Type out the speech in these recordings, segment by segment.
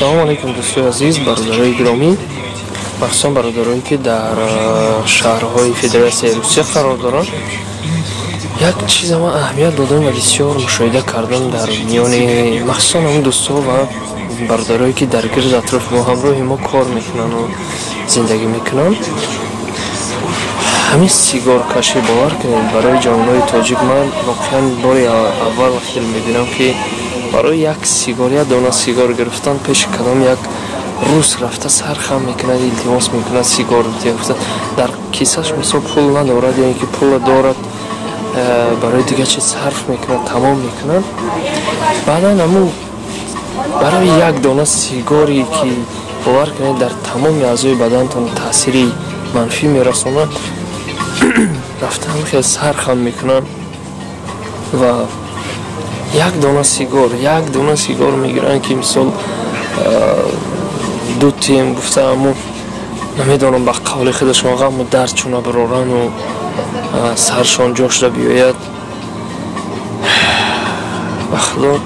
Ассалому алайкум, дӯстои азиз, бародарои гиромӣ, махсусан бародарое, ки дар шаҳрҳои Федератсияи Русия қарор доранд. Як чиза ман аҳамият додам ва бисёр мушоҳида кардам дар миёни махсусан ҳамн дӯстҳо ва бародарое, ки дар гирди атрофи мо, ҳамроҳи мо кор мекунану зиндагӣ мекунанд. Ҳамин сигоркашӣ, бовар кунед, барои ҷавонои тоҷик ман воқеан бори аввал вақте мебинам, ки барои як сигор, як дона сигор гирифтан пеши кадом як рус рафта сар хам мекунад, илтимос мекунад сигор гирифта. Дар кисаш мисол пул надорад ё ин ки пула дорад, барои дигар чиз сарф мекунад, тамом мекунад. Баъдан ҳамун барои як дона сигоре, ки бовар кунед, дар тамоми аъзои баданатон таъсири манфӣ мерасонад, рафта хел сар хам мекунанд ва як дона сигор, як дона сигор мегиранд, ки мисол ду тем гуфта, ҳамун намедонам, ба қавли худашон ғаму дард чуна барорану саршон ҷо шуда биёяд. Ба Худо,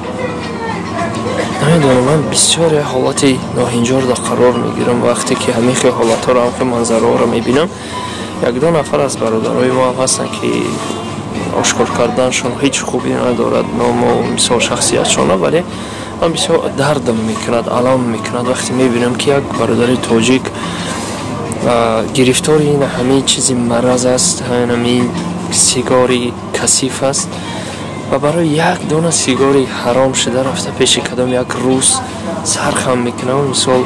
намедонам, ман бисёр як ҳолати ноҳинҷорда қарор мегирам, вақте ки ҳамин хел ҳолатҳоро, ҳамин хел манзараҳоро мебинам. Якду нафар аз бародарои мо ҳам ҳастанд, ки ошкор карданашон ҳеҷ хубӣ надорад, ному мисол шахсиятшона, вале ман бисёр дардам мекунад, алам мекунад, вақте мебинам, ки як бародари тоҷик гирифтори ин ҳамин чизи мараз аст, ҳамин сигори касиф аст ва барои як дона сигори ҳаром шуда рафта пеши кадом як рус сар хам мекунад, мисол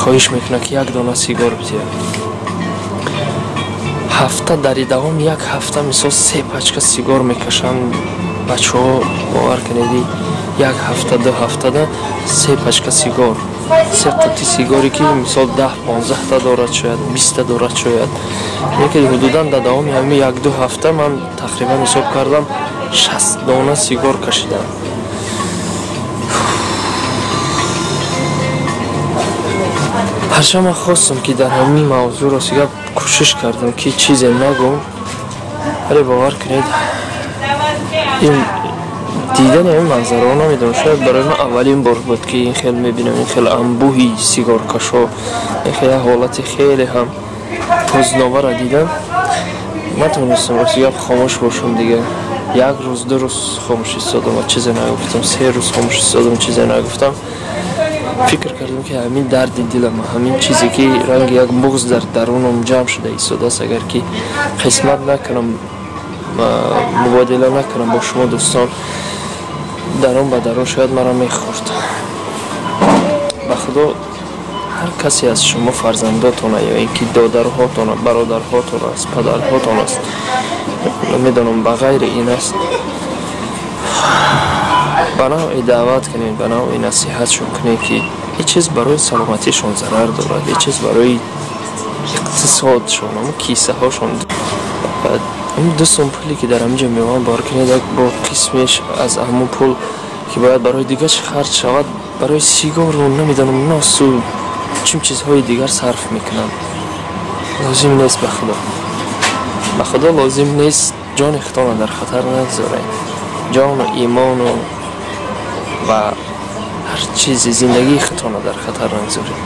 хоҳиш мекунад, ки як дона сигор бидиҳад. Ҳафта дар давом як ҳафта мисол се пачка сигор мекашанд бачаҳо. Бовар кунед, як ҳафта, 2 ҳафтада се пачка сигор, се қути сигоре, ки мисол 10-15та дорад, шояд 20та дорад, шояд яке. Ҳудудан дар давоми ҳамин як-ду ҳафта ман тақрибан ҳисоб кардам, 60 дона сигор кашидам. Ҳарчанд ман хостам, ки дар ҳамин мавзӯъ рости гап кӯшиш кардам, ки чизе нагӯм, вале бовар кунед, ин дидани ҳамин манзараҳо, намедонам, шояд барои ман аввалин бор буд, ки ин хел мебинам, ин хел анбӯҳи сигоркашо, ин хел як ҳолати хеле ҳам ҳузновара дидам. Натавонистам рости гап хомӯш бошам дигар. Як рӯз, 2 рӯз хомӯш истодам ва чизе нагуфтам, 3 рӯз хомӯш истодам, чизе нагуфтам. Фикр кардам, ки ҳамин дарди дилам, ҳамин чизе, ки ранги як буғз дар дарунам ҷамъ шуда истодааст, агар ки қисмат накунам, мубодила накунам бо шумо дӯстон, дарун ба дарун шояд маро мехӯрд. Ба Худо, ҳар касе аз шумо фарзандотона ё ин ки додарҳотона, бародарҳотон аст, падарҳотон аст, намедонам, ба ғайри ин аст, ба навъе даъват кунед, ба навъе насиҳатшон кунед, ки ин чиз барои саломатишон зарар дорад, ин чиз барои иқтисодшон, ҳамн кисаҳошон. Ҳамин 2 сом пуле, ки дар ҳамин ҷо меомад, бовар кунед, як бо қисмеш аз ҳамон пул, ки бояд барои дигар харҷ шавад, барои сигору, намедонам, носу чун чизҳои дигар сарф мекунанд. Лозим нест, ба Худо, ба Худо лозим нест. Ҷони худтонро дар хатар нагзоред, ҷону имону ва ҳар чизи зиндагии худтонро дар хатар нагзоред.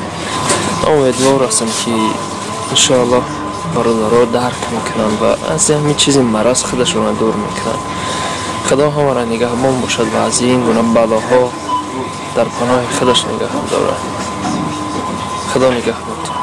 Ман умедвор ҳастам, ки иншоаллоҳ бародаро дарк мекунанд ва аз ҳамин чизи мараз худашонро дур мекунанд. Худо ҳамаро нигаҳбон бошад ва аз ин гуна балоҳо дар паноҳи худаш нигаҳ дорад. Худо нигаҳбонтон.